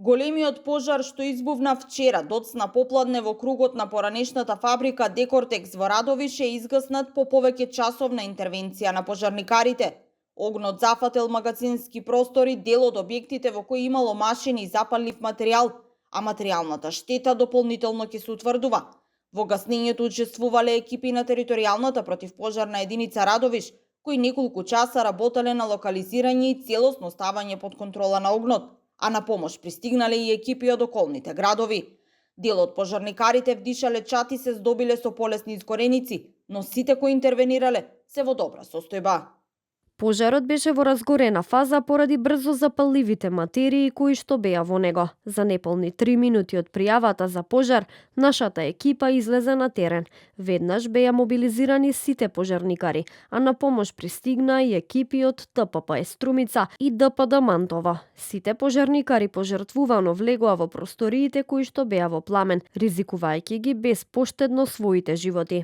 Големиот пожар што избувна вчера доцна попладне во кругот на поранешната фабрика Декортекс во Радовиш е изгаснат по повеќе часовна интервенција на пожарникарите. Огнот зафател магазински простори, дел од објектите во кои имало машини и запалив материјал, а материјалната штета дополнително ќе се утврдува. Во гаснењето учествувале екипи на територијалната противпожарна единица Радовиш, кои неколку часа работеле на локализирање и целосно ставање под контрола на огнот, а на помош пристигнале и екипи од околните градови. Дел од пожарникарите вдишале чат и се здобиле со полесни изгореници, но сите кои интервенирале се во добра состојба. Пожарот беше во разгорена фаза поради брзо запаливите материи кои што беа во него. За неполни 3 минути од пријавата за пожар, нашата екипа излезе на терен. Веднаш беа мобилизирани сите пожарникари, а на помош пристигна и екипи од ТПП Струмица и ДПД Мантово. Сите пожарникари пожртвувано влегоа во просториите кои што беа во пламен, ризикувајќи ги безпоштедно своите животи.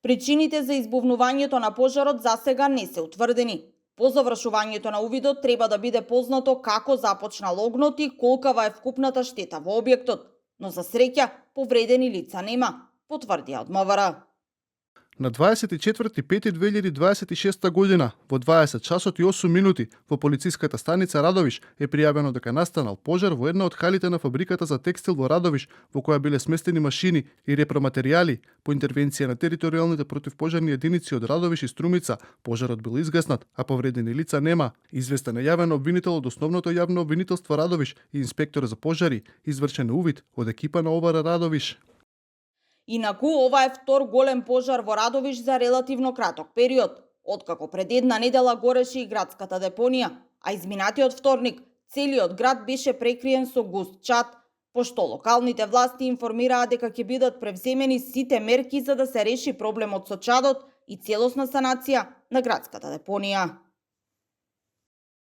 Причините за избувнувањето на пожарот засега не се утврдени. По завршувањето на увидот треба да биде познато како започнал огнот и колкава е вкупната штета во објектот, но за среќа повредени лица нема, потврдија од МВР. На 24.5.2026 година, во 20 часот и 8 минути, во полициската станица Радовиш е пријавено дека настанал пожар во една од халите на фабриката за текстил во Радовиш, во која биле сместени машини и репроматеријали. По интервенција на територијалните противпожарни единици од Радовиш и Струмица, пожарот бил изгаснат, а повредени лица нема. Известен е јавен обвинител од Основното јавно обвинителство Радовиш и инспектор за пожари, извршен увид од екипа на ОВР Радовиш. Инаку, ова е втор голем пожар во Радовиш за релативно краток период, откако пред една недела гореше и градската депонија, а изминатиот вторник целиот град беше прекриен со густ чад, пошто локалните власти информираа дека ќе бидат превземени сите мерки за да се реши проблемот со чадот и целосна санација на градската депонија.